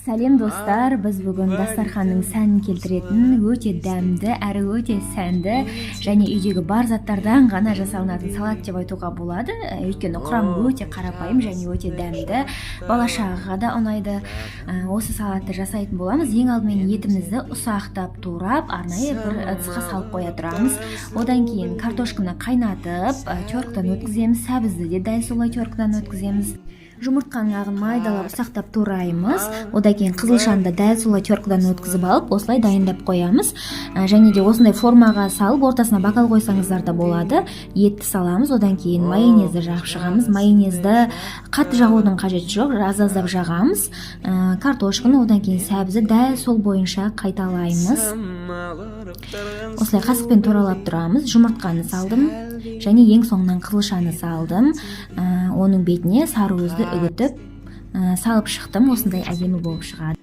Сәлем, достар! Біз бүгін дастарханның сәнін келтіретін өте дәмді әрі өте сәнді және үйдегі бар заттардан ғана жасалынатын салат деп айтуға болады. Өйткені құрамы өте қарапайым және өте дәмді, бала шағаға да ұнайды. Осы салатты жасайтын боламыз. Ең алдымен етімізді ұсақтап турап, арнайы бір ыдысқа салып қоя тұрамыз. Одан кейін картошканы қайнатып, теркадан өткіземіз. Сәбізді де дәл солай теркадан өткіземіз. Жұмыртқаның ағын майдалап, ұсақтап тураймыз. Одан кейін қызылшаны да дәл солай теркадан өткізіп алып, осылай дайындап қоямыз. Және де осындай формаға салып, ортасына бокал қойсаңыздар да болады. Етті саламыз, одан кейін майонезді жағып шығамыз. Майонезді қатты жағудың қажеті жоқ, аз аздап жағамыз. Картошканы, одан кейін сәбізді дәл сол бойынша қайталаймыз. Осылай қасықпен туралап тұрамыз. Жұмыртқаны салдым және ең соңынан қызылшаны салдым. Оның бетіне сары уызды үгітіп, салып шықтым. Осындай әдемі болып шығады.